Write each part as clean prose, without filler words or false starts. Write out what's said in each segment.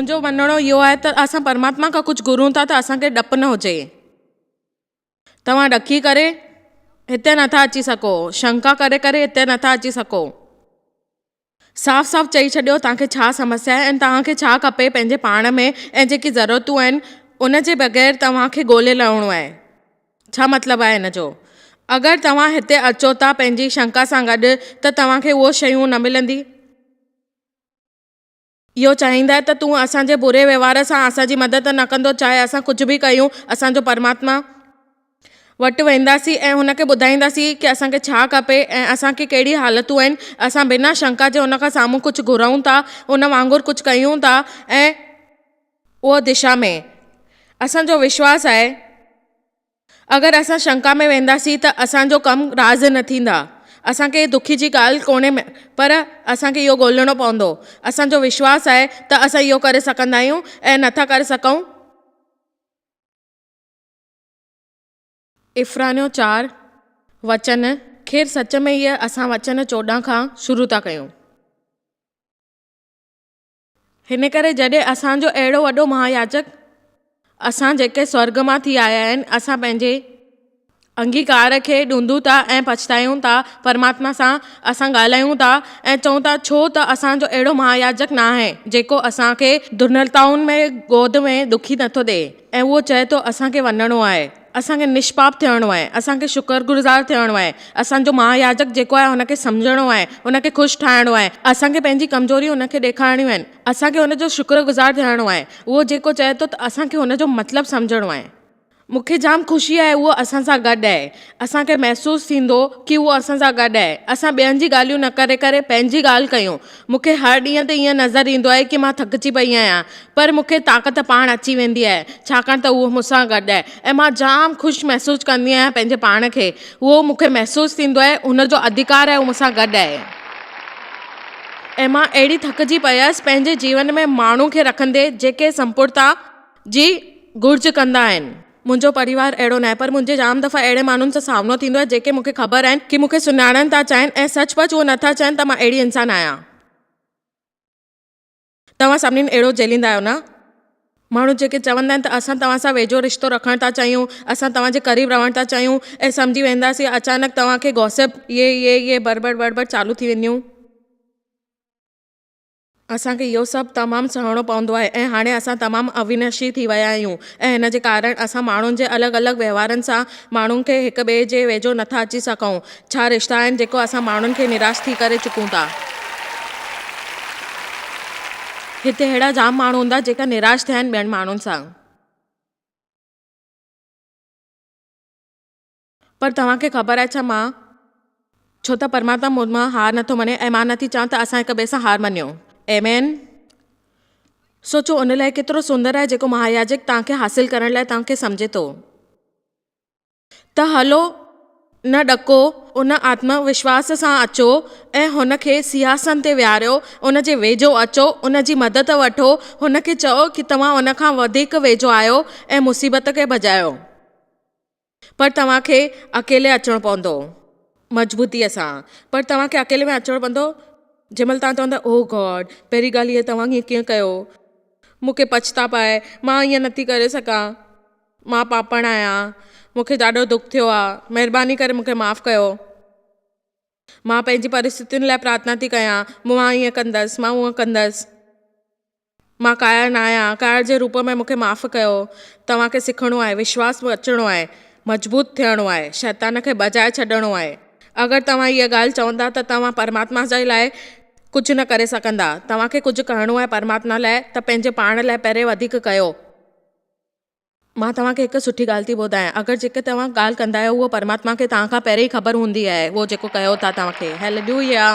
منهنجو مڃڻو اهو آهي ته اسان پرماتما کان ڪجهه گهرون ٿا ته اسان کي ڊپ نه هجي. توهان ڏڪي ڪري هتي نٿا اچي سگهو، شنڪا ڪري ڪري هتي نٿا اچي سگهو. صاف صاف چئي ڇڏيو توهان کي ڇا سمسيا آهي ۽ توهان کي ڇا کپي پنهنجي پاڻ ۾ ۽ جيڪي ضرورتون آهن ان جي بغير توهان کي ڳولي لهڻو آهي. ڇا مطلب آهي ان جو؟ اگر توهان هتي اچو ٿا پنهنجي شنڪا سان گڏ ته توهان کي اهو شيون نه ملندي. اهو چاهيندا ته تون اسان جي بري وهنوار سان اسان جي مدد نه ڪندو چاهي اسان ڪجهه به ڪيون اسان جو پرماتما وٽ وينداسين ۽ هن کي ٻڌائينداسين ڪي اسان کي ڇا کپي ۽ اسان کي ڪهڙي حالتون آهن اسان بنا شنڪا جي هن کان سامهون ڪجهه گهرون ٿا ان وانگر ڪجهه ڪيون ٿا ۽ اهو دشا ۾ اسان جو وشواس آهي. اگر اسان شنڪا ۾ وينداسين ته اسان جو ڪم راز نه ٿيندا. اسان کي دکي جي ڳالهه ڪونهي پر اسان کي اهو ڳولڻو پوندو. اسان جو وشواس آهي ته اسان اهو ڪري سگهندا آهيون ۽ نٿا ڪري سگهون. عفرانيو چار، وچن، خير سچ ۾ ئي اسان وچن 14 کان شروع ٿا ڪيون. هن ڪري جڏهن اسان جو اهڙو وڏو مهاياجڪ، اسان جيڪي سورڳ مان ٿي آيا آهن، اسان پنهنجي انگيڪار کي ڏوندون ٿا ۽ پڇتايون ٿا، پرماتما سان اسان ڳالهايون ٿا ۽ چئون ٿا، ڇو ته اسان جو اهڙو مهاياجڪ ناهي، جيڪو اسان کي درنلتائن ۾ گود ۾ دکي نٿو ڏئي ۽ اهو چئي ٿو، اسان کي وڃڻو آهي. اسان کي نشپاپ ٿيڻو آهي، اسان کي شڪرگذار ٿيڻو آهي، اسان جو مهاياجڪ جيڪو آهي ان کي سمجهڻو آهي، ان کي خوش ٺاهڻو آهي، اسان کي پنهنجي ڪمزوريون ان کي ڏيکارڻيون آهن، اسان کي ان جو شڪرگذار ٿيڻو آهي، اهو جيڪو چئي ٿو ته اسان کي ان جو مطلب سمجهڻو آهي. مون کي جام خوشي آهي اهو اسان سان گڏ آهي، اسان کي محسوس ٿيندو ڪي اهو اسان سان گڏ آهي، اسان ٻين جي ڳالهيون نه ڪري ڪري پنهنجي ڳالهه ڪيون، مون کي هر ڏينهن تي ائين نظر ايندو آهي ڪي مان ٿڪجي پئي آهيان پر مون کي طاقت پاڻ اچي ويندي آهي ڇاڪاڻ ته اهو مون سان گڏ آهي ۽ مان جام خوش محسوس ڪندي آهيان پنهنجي پاڻ کي اهو مون کي محسوس ٿيندو آهي هن جو اڌڪار آهي اهو مون سان گڏ آهي ۽ مان اهڙي ٿڪجي پيس پنهنجي جيون ۾ ماڻهو کي رکندي جيڪي سمپورتا جي گهرج ڪندا آهن. منهنجو پريوار اهڙو ناهي پر منهنجي جام دفعا اهڙي ماڻهن سان سامنو ٿيندو آهي جيڪي مون کي خبر آهن ڪي مون کي سڃاڻڻ ٿا چاهين ۽ سچ پچ اهو نٿا چاهين ته مان اهڙي انسان آهيان. توهان سڀنين اهڙو جهليندا آهيو نه؟ ماڻهو جيڪي چوندا آهن ته اسان توهان سان ويجهو رشتو رکڻ ٿا چاهيون، اسان توهان جي قريب رهڻ ٿا چاهيون ۽ سمجهي وينداسين اچانڪ توهان کي گوسپ يي يي يي بڙبڙ بڙبڙ چالو ٿي وينديون. اسان کي اهو سڀ تمام سهڻو پوندو آهي ۽ هاڻي اسان تمام اويناشي ٿي ويا آهيون ۽ هن جي ڪارڻ اسان ماڻهن جي الڳ الڳ وهنوارن سان ماڻهن کي هڪ ٻئي جي ويجهو نٿا اچي سگهون. ڇا رشتا آهن جيڪو اسان ماڻهن کي نراش ٿي ڪري چڪون ٿا. هتي اهڙا جام ماڻهو هوندا جيڪا نراش ٿيا آهن ٻين ماڻهن سان. پر توهان کي خبر آهي ڇا مان ڇو ته پرماتما مون مان هار نٿو مڃي ۽ مان نٿي چاهيان ته اسان هڪ ٻئي سان هار مڃيون. آمين. سوچو ان لاء ڪيترو سندر آهي جيڪو مهاياجڪ توهان کي حاصل ڪرڻ لاء توهان کي سمجهي ٿو. ته هلو نه ڏڪو، ان آتم وشواس سان اچو ۽ هن کي سيهاسن تي ويهاريو، ان جي ويجهو اچو، ان جي مدد وٺو، هن کي چئو ڪي توهان ان کان وڌيڪ ويجهو آهيو ۽ مصيبت کي ڀڄايو. پر توهان کي اڪيلي اچڻو پوندو مضبوطيء سان پر توهان کي اڪيلي ۾ اچڻو پوندو جنهن مهل توهان چوندا او گاڊ پهرين ڳالهه هيء توهان ائين ڪيئن ڪيو مون کي پڇتاپ آهي مان ائين نٿي ڪري سگهان مان پاپڻ آهيان مون کي ڏاڍو دک ٿيو آهي مهرباني ڪري مون کي معاف ڪيو مان پنهنجي پرسٿتين لاء پرارٿنا ٿي ڪيان مان ائين ڪندس مان هونئن ڪندس. مان ڪائر نه آهيان، ڪائر جي روپ ۾ مون کي معاف ڪيو. توهان کي سکڻو آهي، وشواس ۾ اچڻو آهي، مضبوط ٿيڻو آهي، شيطان کي ڀڄائي ڇڏڻو آهي. اگر توهان هيء ڳالهه چوندا ته توهان پرماتما جي لاء ڪجهه نه ڪري سگهندا. توهان کي ڪجهه ڪرڻو آهي پرماتما لاء ته پنهنجي پاڻ لاء پهرين وڌيڪ ڪيو. مان توهان کي هڪ سٺي ڳالهه ٿي ٻڌايان، اگر جيڪي توهان ڳالهه ڪندا آهيو اهو پرماتما کي توهان کان پهرين ئي خبر هوندي آهي، اهو جيڪو ڪيو ٿا توهان کي. هيليلويا.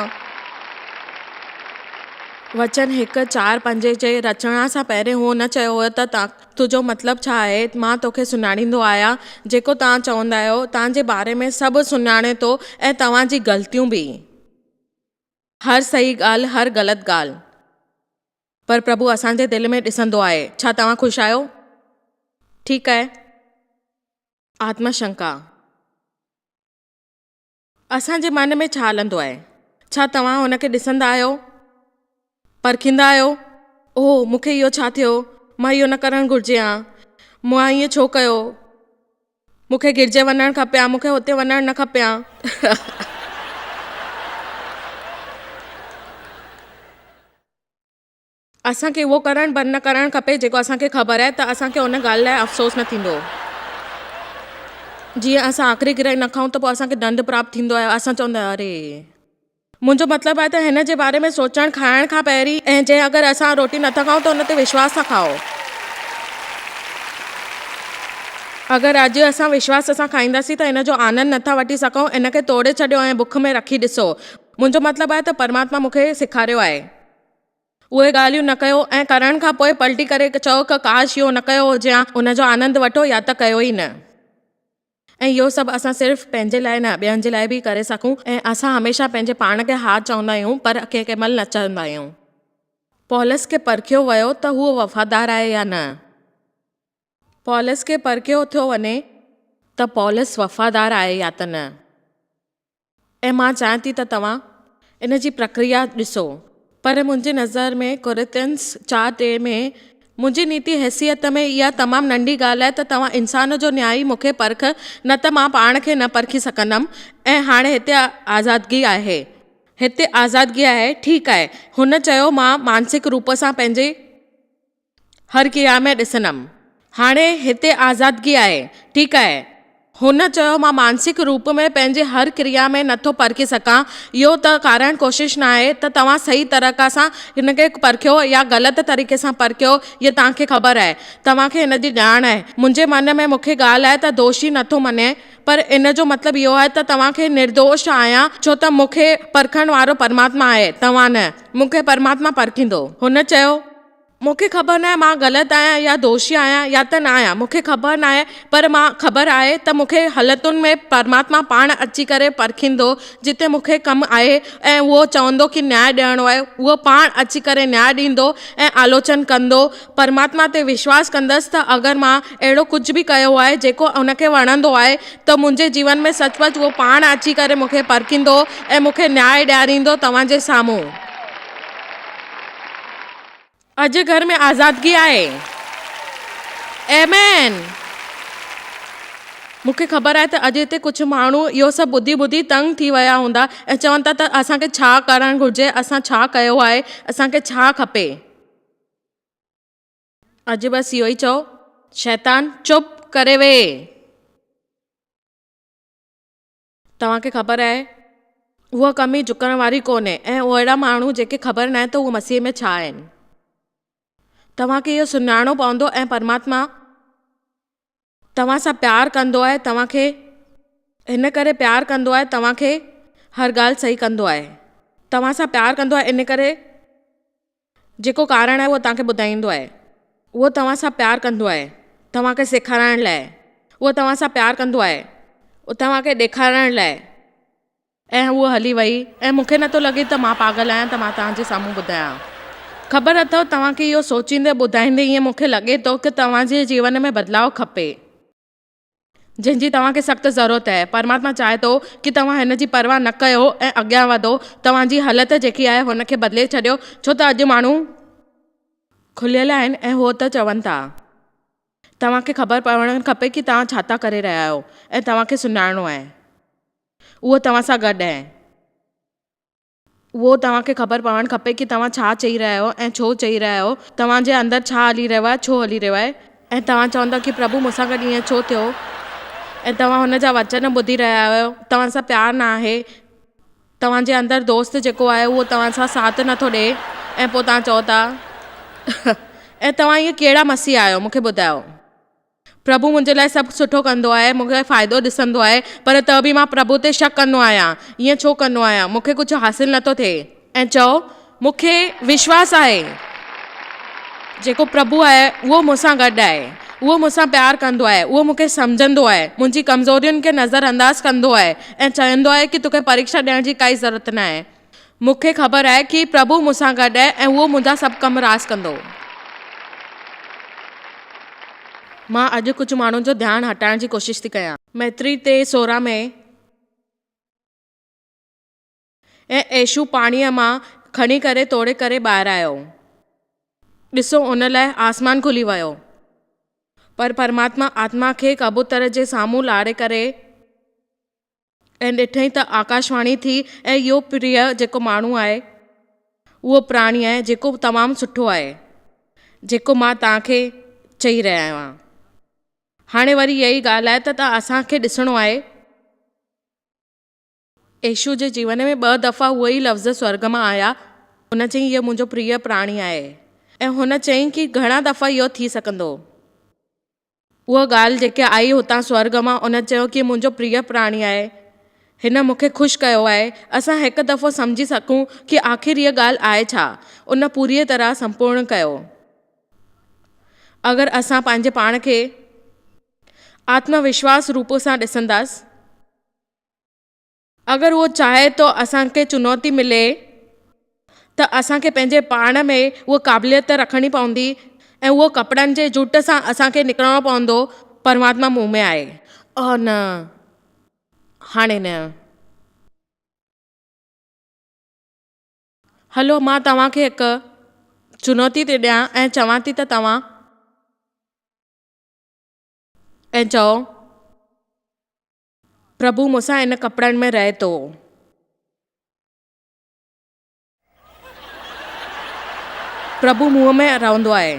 وچن هڪ، چار، پنج جي رچنا سان پهرين هو نه چيو هيو ته تنهنجو مطلب ڇا آهي، مان توکي سڃاڻيندو آهيان، جيڪو توهان چوندا آهيو، توهان جي باري ۾ سڀ سڃاڻي ٿو ۽ توهان جي غلطيون به. هر صحيح ڳالهه، هر غلط ڳالهه. پر پرڀو اسان جي دل ۾ ڏسندو آهي. ڇا توهان خوش آهيو؟ ٺيڪ آهي. آتم شنڪا. اسان جي من ۾ ڇا هلندو آهي؟ ڇا توهان ان کي ڏسندا آهيو؟ پرکيندا آهيو؟ اوهه، مون کي اهو ڇا ٿيو؟ مان اهو نه ڪرڻ گهرجي ها. مان ائين ڇو ڪيو؟ مون کي گرجي وڃڻ کپي ها، مون کي هتي وڃڻ نه کپي ها. اسان کي اهو ڪرڻ بند نه ڪرڻ کپي جيڪو اسان کي خبر آهي ته اسان کي ان ڳالهه لاء افسوس نه ٿيندو. جيئن اسان آخري گرهه نه کائون ته پوء اسان کي ڏنڊ پراپت ٿيندو آهي اسان چوندا آهيون اري. منهنجو مطلب آهي ته هن جي باري ۾ سوچڻ کائڻ کان پهرين ۽ جي اگر اسان روٽي نٿا کائون ته ان تي وشواس سان کائو. اگر اڄ اسان وشواس سان کائينداسين ته ان جو آنند نٿا وٺي سگهون ان کي توڙي ڇڏيو ۽ بک ۾ رکي ڏسو. منهنجو مطلب آهي ته پرماتما مون کي سيکاريو آهي. اهي ڳالهيون نه ڪيو ۽ ڪرڻ کان پوء پلٽي ڪري چئو ته ڪاش اهو نه ڪيو هجي ها، ان جو آنند وٺو يا ته ڪيو ئي نه. ۽ اهو سڀ اسان صرف پنهنجي لاء نه ٻين جي لاء به ڪري سگهون ۽ اسان هميشه پنهنجي پاڻ کي ها چوندا آهيون پر ڪنهن ڪنهن مهل نه چوندا آهيون. پولس کي پرکيو ويو ته هو وفادار آهي يا نه. پولس کي پرکيو ٿيو وڃي ته پولس وفادار آهي يا ته نه. ۽ مان چاهيان ٿي ته توهان ان جي پرڪريا ڏسو. پر منهنجي نظر ۾ ڪورنٿينس 4:3 ۾ منهنجي نيتي حيثيت ۾ اها تمام ننڍي ڳالهه آهي ته توهان انسان جو نيائي مون کي پرک نه ته مان پاڻ کي نه پرکي سگهندم ۽ هاڻي هتي آزادگي آهي. هتي آزادگي آهي، ٺيڪ آهي. هن چيو مان مانسڪ روپ سان پنهنجي. هر ڪريا ۾ ڏسندم. هاڻي هتي آزادگي آهي، ٺيڪ آهي. هن چيو، مان مانسڪ روپ ۾ پنهنجي هر ڪريا ۾ نٿو پرکي سگهان. اهو ته ڪارڻ ڪوشش ناهي ته توهان صحيح طريقي سان هن کي پرکيو يا غلط طريقي سان پرکيو، اهو توهان کي خبر آهي. توهان کي هن جي ڄاڻ آهي. منهنجي من ۾ مون کي ڳالهه آهي ته دوشي نٿو مڃي، پر ان جو مطلب اهو آهي ته توهان کي نردوش آهيان، ڇو ته مون کي پرکڻ وارو پرماتما آهي، توهان نه. مون کي پرماتما پرکيندو. هن چيو. مون کي خبر ناهي مان غلط آهيان يا دوشي آهيان يا ته نه آهيان مون کي خبر ناهي پر مان خبر آهي ته مون کي حالتن ۾ پرماتما پاڻ اچي ڪري پرکيندو جتي مون کي ڪم آهي ۽ اهو چوندو ڪي نياء ڏيڻو آهي اهو پاڻ اچي ڪري نياء ڏيندو ۽ آلوچن ڪندو پرماتما تي وشواس ڪندس ته اگر مان اهڙو ڪجهه به ڪيو آهي جيڪو ان کي وڻندو آهي ته منهنجي جيون ۾ سچ پچ اهو پاڻ اچي ڪري مون کي پرکيندو ۽ مون کي نياء ڏياريندو توهان جي سامهون. اڄ گهر ۾ آزادگي آهي. آمين. مون کي خبر آهي ته اڄ هتي ڪجهه ماڻهو اهو سڀ ٻڌي ٻڌي تنگ ٿي ويا هوندا ۽ چون ٿا ته اسان کي ڇا ڪرڻ گهرجي، اسان ڇا ڪيو آهي، اسان کي ڇا کپي. اڄ بس اهو ئي چئو، شيطان چپ ڪري ويهه. توهان کي خبر آهي، اها ڪمي جهڪڻ واري ڪونهي ۽ اهڙا ماڻهو جيڪي خبر ناهي ته اهي مسيح ۾ ڇا آهن. توهان کي اهو سڃاڻڻو پوندو ۽ پرماتما توهان سان پيار ڪندو آهي، توهان کي هن ڪري پيار ڪندو آهي، توهان کي هر ڳالهه صحيح ڪندو آهي. توهان سان پيار ڪندو آهي ان ڪري جيڪو ڪارڻ آهي اهو توهان کي ٻڌائيندو آهي. اهو توهان سان پيار ڪندو آهي توهان کي سيکارڻ لاء. اهو توهان سان پيار ڪندو آهي توهان کي ڏيکارڻ لاء. ۽ هوء هلي وئي ۽ مون کي نٿو لڳي ته مان پاڳل آهيان ته مان توهان جي سامهون ٻڌايان. خبر اٿئو توهان کي اهو سوچيندي ٻڌائيندي ائين مون کي لڳي ٿو ته توهان جي جيون ۾ بدلاء کپي. جنهن جي توهان کي سخت ضرورت آهي. پرماتما چاهي ٿو ڪي توهان هن جي پرواهه نه ڪيو ۽ اڳيان وڌو. توهان جي حالت جيڪي آهي هن کي بدلي ڇڏيو ڇو ته اڄ ماڻهو کليل آهن ۽ هو ته چون ٿا. توهان کي خبر پوڻ کپي ڪي توهان ڇا ٿا ڪري رهيا آهيو ۽ توهان کي سڃاڻڻو آهي. اهو توهان سان گڏ آهي. اهو توهان کي خبر پوڻ کپي ڪي توهان ڇا چئي رهيا آهيو ۽ ڇو چئي رهيا آهيو، توهان جي اندر ڇا هلي رهيو آهي، ڇو هلي رهيو آهي. ۽ توهان چوندا ڪي پرڀو مون سان گڏ ائين ڇو ٿيو ۽ توهان هن جا وچن ٻڌي رهيا آهيو، توهان سان پيار نه آهي، توهان جي اندر دوست جيڪو آهي اهو توهان سان ساٿ نه ٿو ڏئي ۽ پوء توهان چئو ٿا ۽ توهان اهي ڪهڙا مسيح آهيو مون کي ٻڌايو. پرڀو منهنجي لاء سڀ سٺو ڪندو آهي، مون کي فائدو ڏسندو آهي، پر ته به مان پرڀو تي شڪ ڪندو آهيان. ائين ڇو ڪندو آهيان؟ مون کي ڪجهه حاصل نٿو ٿئي. ۽ چئو، مون کي وشواس آهي. جيڪو پرڀو آهي، اهو مون سان گڏ آهي. اهو مون سان پيار ڪندو آهي. اهو مون کي سمجهندو آهي. منهنجي ڪمزورين کي نظر انداز ڪندو آهي ۽ چوندو آهي ڪي توکي پريکشا ڏيڻ جي ڪائي ضرورت ناهي. مون کي خبر آهي ڪي پرڀو مون سان گڏ آهي ۽ اهو منهنجا سڀ ڪم راس ڪندو. مان اڄ ڪجهه ماڻهن جو ڌيان هٽائڻ جي ڪوشش ٿي ڪيان. متري 3:16 ۾، ۽ يسوع پاڻيء مان کڻي ڪري توڙي ڪري ٻاهر آيو. ڏسو ان لاء آسمان کلي ويو. پر پرماتما آتما کي ڪبوتر جي سامهون لاڙي ڪري ۽ ڏٺئي ته آڪاشواڻي ٿي ۽ اهو پريه جيڪو ماڻهو آهي اهو پراڻي آهي جيڪو تمام سٺو آهي جيڪو مان توهان کي چئي رهيو آهيان. هاڻي وري اها ئي ڳالهه آهي ته اسان کي ڏسڻو آهي. يسوع جي جيون ۾ ٻه دفعا اهي ئي لفظ سورڳ مان آيا. هن چيائين، اهو منهنجو پريه پراڻي آهي. ۽ هن چيائين ڪي گهڻا دفعا اهو ٿي سگهندو. اها ڳالهه جيڪي آئي هتان سورڳ مان، ان چيو ڪي منهنجو پريه پراڻي آهي. هن مون کي خوش ڪيو آهي. اسان هڪ دفعو سمجهي سگهون ڪي آخر هيء ڳالهه آهي ڇا؟ ان پوريء طرح سمپورڻ ڪيو. اگر اسان پنهنجي پاڻ کي آتم وشواس روپ سان ڏسنداس. اگر اهو چاهي ٿو اسان کي چنوتي ملي ته اسان کي پنهنجي پاڻ ۾ اها قابليت رکڻي پوندي ۽ اهو ڪپڙن جي جٽ سان اسان کي نڪرڻو پوندو پرماتما مون ۾ آهي. اوه نه هاڻي نه. هلو مان توهان کي هڪ چنوتي ٿي ڏيان ۽ چوان ٿي ته توهان. ۽ چئو. پرڀو مون سان ان ڪپڙن ۾ رهي ٿو. پرڀو مون ۾ رهندو آهي.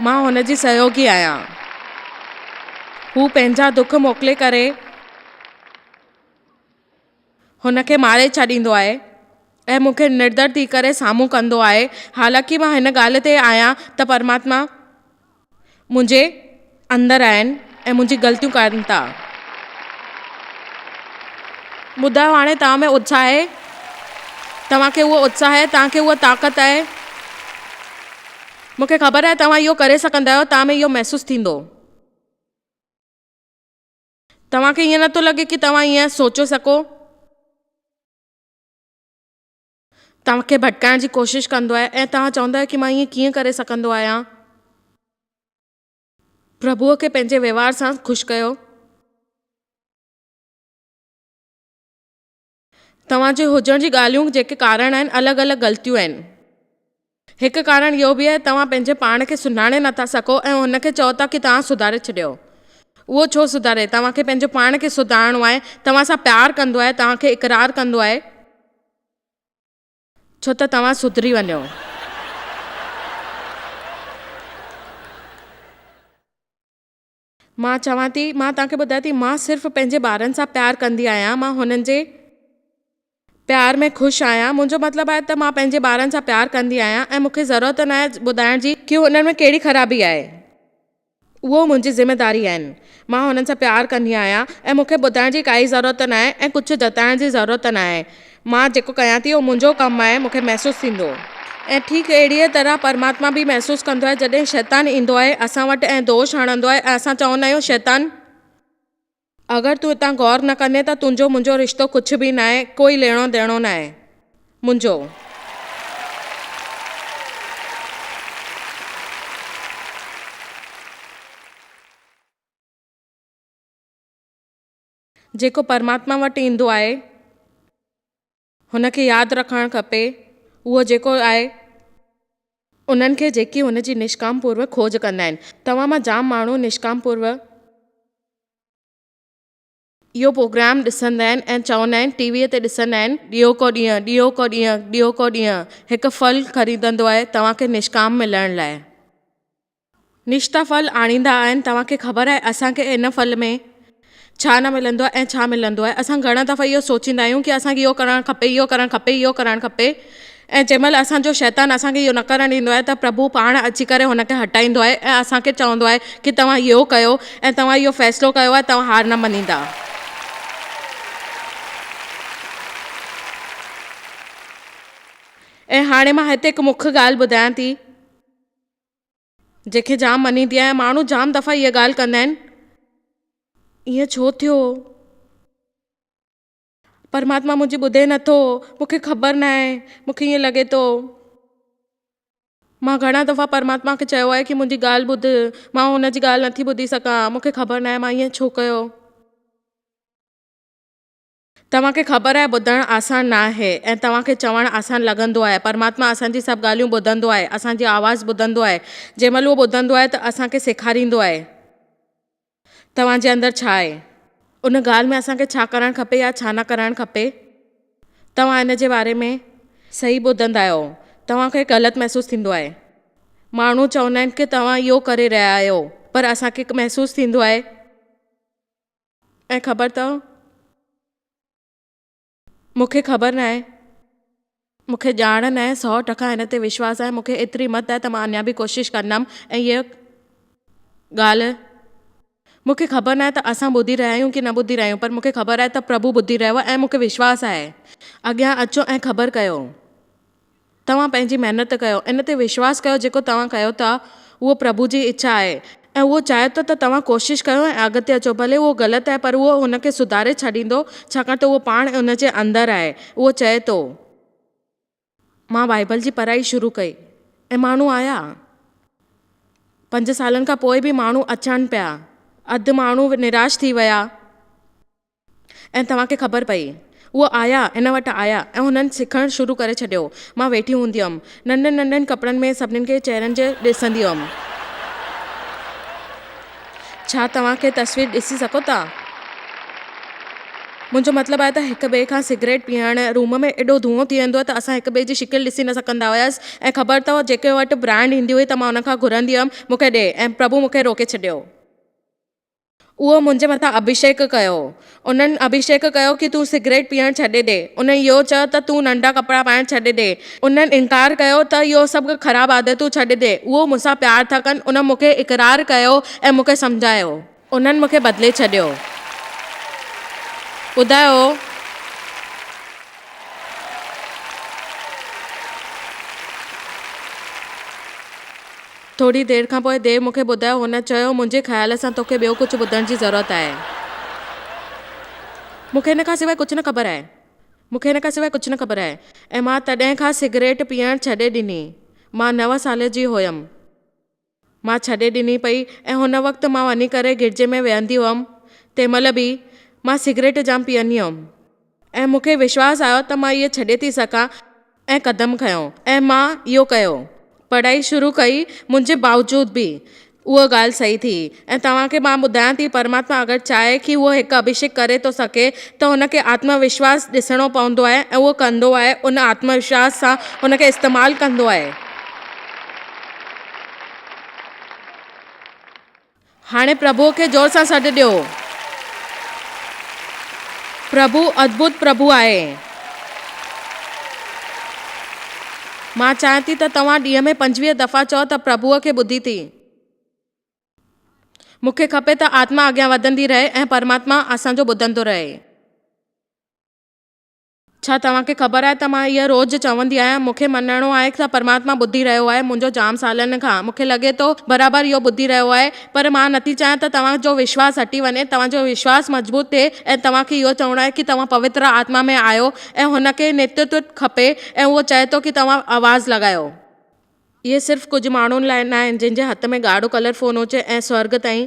مان هن جي سهيوگي آهيان. هو پنهنجا دک موڪلي ڪري هن کي ماري ڇڏيندو آهي ۽ مون کي نردر ٿي ڪري سامهون ڪندو آهي. حالانڪه مان هن ڳالهه تي آهيان ته پرماتما منهنجي اندر آهن ۽ منهنجي غلطيون ڪن ٿا. ٻڌايو هاڻي توهان ۾ اتساهه آهي؟ توهان کي اهو اتساهه آهي؟ توهان کي اها طاقت آهي؟ مون کي خبر آهي توهان اهو ڪري سگهندا آهيو، توهان ۾ اهو محسوس ٿيندو. توهان کي ائين نٿو لڳي ڪي توهان ائين سوچو سگهو؟ توهان کي ڀٽڪائڻ جي ڪوشش ڪندو آهي ۽ توهان چوندا آهيو ڪي مان ائين ڪيئن ڪري سگهندو آهيان. پرڀوء کي پنهنجي وهنوار سان خوش ڪيو. توهان جي هجڻ جي ڳالهيون جيڪي ڪارڻ آهن الڳ الڳ غلطيون آهن. هڪ ڪارڻ اهو به آهي توهان پنهنجي پاڻ کي سڃاڻي نٿا سگهو ۽ هن کي چئو ٿا ڪي توهان سڌاري ڇڏيو. اهو ڇو سڌاري؟ توهان کي پنهنجو پاڻ کي سڌارڻو آهي. توهان سان پيار ڪندو آهي، توهان کي اقرار ڪندو آهي. ڇو ته توهان سڌري وڃو. مان چوان ٿي، مان توهان کي ٻڌايان ٿي، مان صرف پنهنجي ٻارن سان پيار ڪندي آهيان، مان هنن جي پيار ۾ خوش آهيان، منهنجو مطلب آهي ته مان پنهنجي ٻارن سان پيار ڪندي آهيان ۽ مون کي ضرورت ناهي ٻڌائڻ جي ڪي هنن ۾ ڪهڙي خرابي آهي. اهو منهنجي ذميداري آهن. مان هنن سان پيار ڪندي آهيان ۽ مون کي ٻڌائڻ جي ڪائي ضرورت ناهي ۽ ڪجهه جتائڻ جي ضرورت ناهي. مان جيڪو ڪيان ٿي اهو منهنجو ڪم آهي، مون کي محسوس ٿيندو. ۽ ٺيڪ اهڙيء طرح پرماتما به محسوس ڪندو آهي جڏهن شيطان ايندو آهي اسان وٽ ۽ دوش هڻندو آهي ۽ اسان چوندا آهيون شيطان! اگر تون هتان غور نه ڪندين ته تنهنجو منهنجو رشتو ڪجهه به ناهي، ڪوئي ليڻو ديڻو ناهي. منهنجو. جيڪو پرماتما وٽ ايندو آهي، هن کي ياد رکڻ کپي، اهو جيڪو آهي، انهن کي جيڪي هن جي نشڪام پوروڪ کوج ڪندا آهن. توهان مان جام ماڻهو نشڪام پوروڪ اهو پروگرام ڏسندا آهن ۽ چوندا آهن ٽي ويء تي ڏسندا آهن. ڏينهون ڪو ڏينهن، ڏينهون ڪو ڏينهن، ڏينهون ڪو ڏينهن هڪ ڦل خريدندو آهي توهان کي نشڪام ملڻ لاء. نشتا ڦل آڻيندا آهن توهان کي خبر آهي اسان کي ان ڦل ۾ ڇا نه ملندو آهي ۽ ڇا ملندو آهي اسان گهڻا دفعا اهو سوچيندا آهيون ڪي اسان کي اهو ڪرڻ کپي اهو ڪرڻ کپي اهو ڪرڻ کپي ۽ جنهن مهل اسان جو شيطان اسان کي اهو نه ڪرڻ ڏيندو آهي ته پرڀو پاڻ اچي ڪري هن کي هٽائيندو آهي ۽ اسان کي چوندو آهي ڪي توهان اهو ڪيو ۽ توهان اهو فيصلو ڪيو آهي توهان هار نه مڃيندا. ۽ هاڻي مان هتي هڪ مک ڳالهه ٻڌايان ٿي. جنهن کي جام مڃيندي آهيان ماڻهو جام دفعا اها ڳالهه ڪندا آهن ائين ڇو ٿيو پرماتما منهنجي ٻڌي نٿو مون کي خبر نه آهي مون کي ائين لڳي ٿو مان گهڻا دفعا پرماتما کي چيو آهي ڪي منهنجي ڳالهه ٻڌ مان هن جي ڳالهه نٿي ٻڌي سگهان مون کي خبر نه آهي مان ائين ڇو ڪيو. توهان کي خبر آهي ٻڌڻ آسان ناهي ۽ توهان کي چوڻ آسان لڳندو آهي. پرماتما اسان جي سڀ ڳالهيون ٻڌندو آهي، اسان جي آواز ٻڌندو آهي. جنهن مهل اهو ٻڌندو آهي ته اسان کي سيکاريندو آهي. توهان جي اندر ڇا آهي؟ ان ڳالهه ۾ اسان کي ڇا ڪرڻ کپي يا ڇا نه ڪرڻ کپي؟ توهان ان جي باري ۾ صحيح ٻڌندا آهيو. توهان کي غلط محسوس ٿيندو آهي. ماڻهو چوندا آهن ڪه توهان اهو ڪري رهيا آهيو پر اسان کي محسوس ٿيندو آهي. ۽ خبر اٿو؟ مون کي خبر ناهي. مون کي ڄاڻ ناهي. سئو ٽڪا هن تي وشواس آهي. مون کي ايتري همت آهي ته مان اڃا به ڪوشش ڪندم ۽ هيء ڳالهه مون کي خبر ناهي ته اسان ٻڌي رهيا آهيون ڪي نه ٻڌي رهيا آهيون پر مون کي خبر آهي ته پرڀو ٻڌي رهيو آهي ۽ مون کي وشواس آهي. اڳيان اچو ۽ خبر ڪيو. توهان پنهنجي محنت ڪيو، ان تي وشواس ڪيو جيڪو توهان ڪيو ٿا اهو پرڀو جي اڇا آهي ۽ اهو چاهي ٿو ته توهان ڪوشش ڪيو ۽ اڳتي اچو ڀلي اهو غلط آهي پر اهو ان کي سڌاري ڇڏيندو ڇاڪاڻ ته اهو پاڻ ان جي اندر آهي اهو چئي ٿو. مان بائيبل جي پڙهائي شروع ڪئي ۽ ماڻهو آيا. پنج سالن کان پوء به ماڻهو اچن پيا. اڌ ماڻهو نراش ٿي ويا. ۽ توهان کي خبر پئي. اهي آيا، هن وٽ آيا ۽ هنن سکڻ شروع ڪري ڇڏيو. مان ويٺي هوندي هيم. ننڍن ننڍن ڪپڙن ۾ سڀني کي چهرن جي ڏسندي هيم. ڇا توهان کي تصوير ڏسي سگهو ٿا؟ منهنجو مطلب آهي ته هڪ ٻئي کان سگريٽ پيئڻ، روم ۾ ايڏو دونهون ٿي ويندو هو ته اسان هڪ ٻئي جي شڪل ڏسي نه سگهندا هيس ۽ خبر اٿو جيڪي وٽ برانڊ ايندي هئي ته مان ان کان گهرندي هيم مون کي ڏي ۽ پرڀو مون کي روڪي ڇڏيو. اهو منهنجي مٿان اڀشيڪ ڪيو. انهن اڀشيڪ ڪيو ڪي تون سگريٽ پيئڻ ڇڏي ڏي. انهن اهو چيو ته تون ننڍا ڪپڙا پائڻ ڇڏي ڏي. انهن انڪار ڪيو ته اهو سڀ خراب عادتون ڇڏي ڏي. اهو مون سان پيار ٿا ڪن. انهن مون کي اقرار ڪيو ۽ مون کي سمجهايو. انهن مون کي بدلي ڇڏيو. ٻڌايو. ٿوري دير کان پوء ديو مون کي ٻڌايو، هن چيو، منهنجي خيال سان توکي ٻيو ڪجهه ٻڌڻ جي ضرورت آهي. مون کي ان کان سواء ڪجهه نه خبر آهي. مون کي ان کان سواء ڪجهه نه خبر آهي. ۽ مان تڏهن کان سگريٽ پيئڻ ڇڏي ڏني. مان نو سال جي هيم. مان ڇڏي ڏني پئي ۽ هن وقت مان وڃي ڪري گرجي ۾ ويهندي هيم. تنهن مهل به مان سگريٽ جام پيئندي هيم. ۽ مون کي وشواس آيو ته مان اهي ڇڏي ٿي سگهان ۽ قدم کنيو ۽ مان اهو ڪيو. پڙهائي شروع ڪئي منهنجي باوجود به اها ڳالهه صحيح ٿي ۽ توهان کي مان ٻڌايان ٿي پرماتما اگر چاهي ڪي اهو هڪ اڀيشيڪ ڪري ٿو سگهي ته هن کي آتم وشواس ڏسڻو پوندو آهي ۽ اهو ڪندو آهي ان آتم وشواس سان هن کي استعمال ڪندو آهي. هاڻي پرڀوء کي زور سان سڏ ڏيو. پرڀو ادڀت پرڀو آهي. مان چاهيان ٿي ته توهان ڏينهن ۾ 25 دفعا چئو ته پرڀوء کي ٻڌي ٿي. مون کي کپي ته آتما اڳيان وڌندي رهي ۽ پرماتما اسان جو ٻڌندو رهي. ڇا توهان کي خبر آهي ته مان اها روز چوندي آهيان، مون کي مڃڻو آهي ته پرماتما ٻڌي رهيو آهي منهنجو جام سالن کان. مون کي لڳي ٿو برابر اهو ٻڌي رهيو آهي، پر مان نٿي چاهيان ته توهان جو وشواس هٽي وڃي، توهان جو وشواس مضبوط ٿئي ۽ توهان کي اهو چوڻو آهي ڪي توهان پوتر آتما ۾ آهيو ۽ هن کي نيترتو کپي ۽ اهو چئي ٿو ڪي توهان آواز لڳايو. اهي صرف ڪجهه ماڻهن لاء ناهن جن جي هٿ ۾ ڳاڙهو ڪلر فون هجي ۽ سورڳ تائين.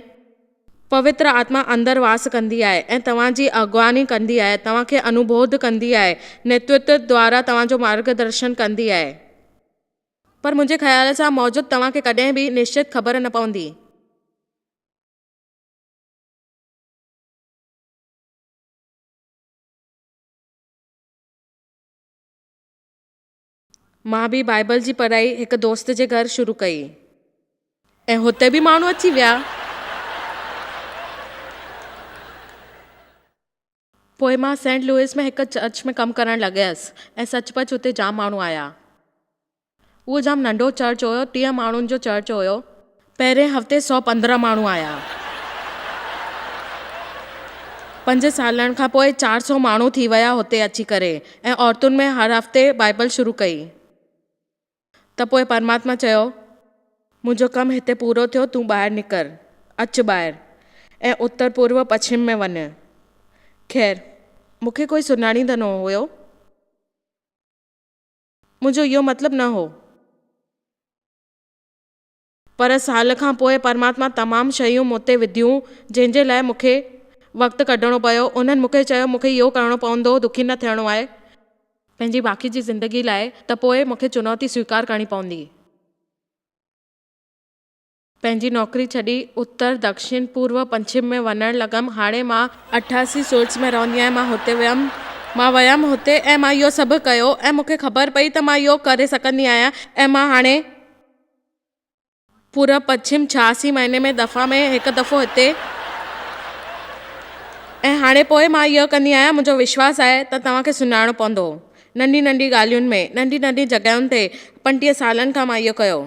پوتر آتما اندر واس ڪندي آهي ۽ توهان جي اڳواڻي ڪندي آهي، توهان کي انوبوڌ ڪندي آهي، نيترتو دوارا توهان جو مارگ درشن ڪندي آهي. پر منهنجي خيال سان موجود توهان کي ڪڏهن به نشچت خبر نه پوندي. مان به بائيبل جي پڙهائي هڪ دوست جي گهر شروع ڪئي. ۽ هتي به ماڻهو اچي ويا. پوء مان سينٽ لوئس ۾ هڪ چرچ ۾ ڪم ڪرڻ لڳيس ۽ سچ پچ هتي جام ماڻهو آيا. اهو جام ننڍو چرچ هيو، 30 ماڻهن جو چرچ هيو. پهرين هفتي 115 ماڻهو آيا. پنج سالن کان پوء 400 ماڻهو ٿي ويا هتي اچي ڪري ۽ عورتن ۾ هر هفتي بائيبل شروع ڪئي. ته پوء پرماتما چيو، منهنجو ڪم هتي پورو ٿيو، تون ٻاهر نڪر، اچ ٻاهر ۽ اتر پورو پڇم ۾ وڃ. خير، مون کي ڪوئي سڃاڻيندو نه هيو. منهنجو اهو مطلب نه هو. پر سال کان پوء پرماتما تمام شيون مون تي وڌيون، جنهن جي لاء مون کي وقت ڪڍڻو پيو. انهن مون کي چيو مون کي اهو ڪرڻو پوندو، دکي نه ٿيڻو آهي. پنهنجي باقي جي زندگي لاء ته پوء مون کي چنوتي سويڪار ڪرڻي پوندي. پنهنجي نوڪري ڇڏي اتر، دڪشڻ، پورو، پڇم ۾ وڃڻ لڳم. هاڻي مان. 88 سوئٽس ۾ رهندي آهيان. مان هتي ويم. مان ويم هتي ۽ مان اهو سڀ ڪيو ۽ مون کي خبر پئي ته مان اهو ڪري سگهندي آهيان ۽ مان هاڻي. پورب، پڇم 86 مهيني ۾ دفعا ۾ هڪ دفعو هتي. ۽ هاڻي پوء مان اهو ڪندي آهيان. منهنجو وشواس آهي ته توهان کي سڃاڻڻو پوندو. ننڍي ننڍي ڳالهين ۾، ننڍي ننڍي جڳهين تي 35 سالن کان مان اهو ڪيو.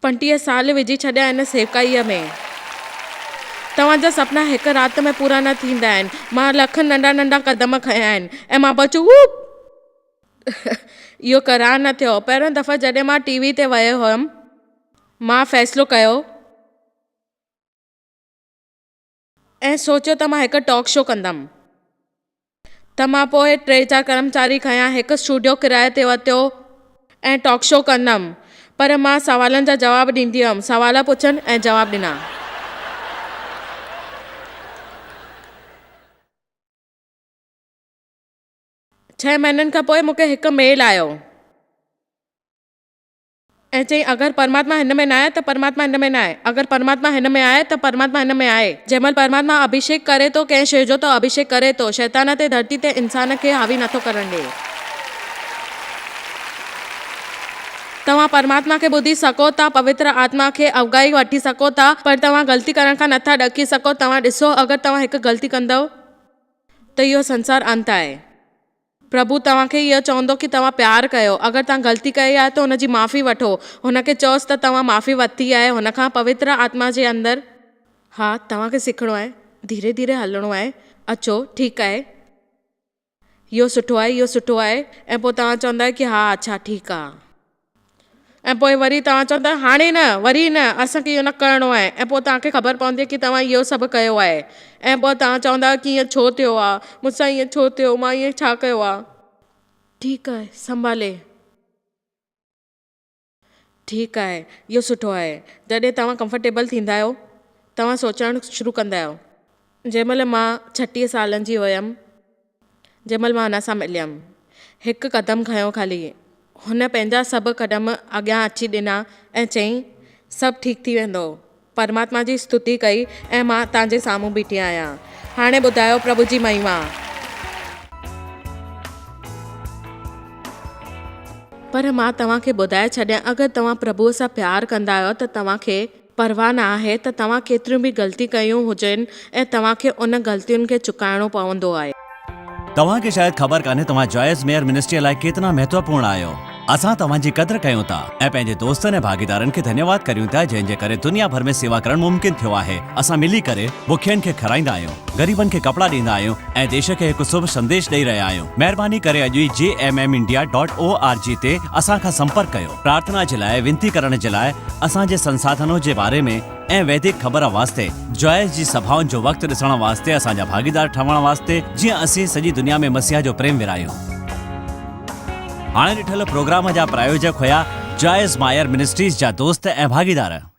35 سال وجهي ڇڏيا ان سيوڪائيء ۾. توهان جا سپنا هڪ رات ۾ پورا نه ٿيندا آهن. مان لکن ننڍا ننڍا قدم کنيا آهن ۽ مان بچ اوپ! اهو قرار نه ٿيو. پهريون دفعو جڏهن مان ٽي وي تي ويو هيم، مان فيصلو ڪيو. ۽ سوچيو ته مان هڪ ٽاڪ شو ڪندم ته مان پوء ٽي چار ڪرمچاري کنيا هڪ اسٽوڊيو ڪرائي تي ورتو ۽ ٽاڪ شو ڪندم پر مان سوالن جا جواب ڏيندي هيم سوال پڇن ۽ جواب ڏنا. ڇهه مهينن کان پوء مون کي هڪ ميل آيو. ۽ چيائين، اگر پرماتما هن ۾ ناهي ته پرماتما هن ۾ ناهي، اگر پرماتما هن ۾ آهي ته پرماتما هن ۾ آهي. جنهن مهل پرماتما اڀيشيڪ ڪري ٿو ڪنهن شيء جو ته اڀيشيڪ ڪري ٿو، شيطان تي ڌرتي تي انسان کي حاوي نٿو ڪرڻ ڏئي. توهان پرماتما کي ٻڌي سگهو ٿا، پوتر آتما کي اوگاهي وٺي سگهو ٿا، پر توهان غلطي ڪرڻ کان نٿا ڏڪي سگهو. توهان ڏسو، اگر توهان هڪ غلطي ڪندؤ ته اهو سنسار انت آهي. پرڀو توهان کي اهو چوندو ڪي توهان پيار ڪيو، اگر توهان غلطي ڪئي آهي ته هن جي معافي وٺو، هن کي چئوس ته توهان معافي ورتي آهي هن کان پوتر آتما جي اندر. ها توهان کي سکڻو آهي، ڌيري ڌيري هلڻو آهي، اچو، ٺيڪ آهي، اهو سٺو آهي، اهو سٺو آهي ۽ پوء توهان چوندا آهيو ڪي ها اڇا ٺيڪ آهي. ۽ پوء وري توهان چوندا هاڻي نه، وري نه، اسان کي اهو نه ڪرڻو آهي ۽ پوء توهان کي خبر پوندي ڪي توهان اهو سڀ ڪيو آهي ۽ پوء توهان چوندا ڪي ائين ڇو ٿيو آهي، مون سان ائين ڇو ٿيو، مان ائين ڇا ڪيو آهي. ٺيڪ آهي، سنڀالي. ٺيڪ آهي، اهو سٺو آهي. جڏهن توهان ڪمفرٽيبل ٿيندا آهيو، توهان سوچڻ شروع ڪندا آهيو. جنهن مهل مان 36 سالن جي هيم، جنهن مهل مان هن سان مليم، هڪ قدم کنيو خالي، هن پنهنجا سڀ قدم اڳيان اچي ڏنا ۽ چيائين، سڀ ٺيڪ ٿي ويندو. پرماتما جي استتي ڪئي ۽ مان توهان جي سامهون بيٺي آهيان. هاڻي ٻڌايو پرڀو جي مهما. پر مان توهان کي ٻڌائي ڇڏيان اگر توهان پرڀوء سان پيار ڪندا آهيو ته توهان کي. پرواهه نه آهي ته توهان ڪيتريون به غلطيون ڪيون هجن ۽ توهان کي ان غلطين کي چڪائڻو پوندو آهي. توهان کي شايد خبر ڪانهي توهان جوائس ميئر منسٽريء لاء ڪيتنا مهتوپورڻ آهيو. اسان توهان جي قدر ڪيون ٿا ۽ پنهنجي دوستن ۽ ڀاڳيدارن کي ڌنيواد ڪريون ٿا جنهن جي ڪري دنيا ڀر ۾ سيوا ڪرڻ ممڪن ٿيو آهي. اسان ملي ڪري بکين کي کارائيندا آهيون، غريبن کي ڪپڙا ڏيندا آهيون ۽ ديش کي هڪ شڀ سنديش ڏئي رهيا آهيون. مهرباني ڪري اڄ ئي J M M India dot O R G تي اسان کان سمپرڪ ڪيو. پرارٿنا جي لاء وينتي ڪرڻ جي لاء اسان جي سنساڌنو جي باري ۾ ۽ ويدڪ خبر واسطي جوائس جي سڀائن جو وقت ڏسڻ واسطي اسان جا ڀاڳيدار ٺهڻ واسطي جيئن اسين سڄي دنيا ۾ مسيح جو پريم ورهايون. هاڻي ڏٺل پروگرام جا پرايوجڪ هيا جوائس مائر منسٽريز جا دوست ۽ ڀاڳيدار.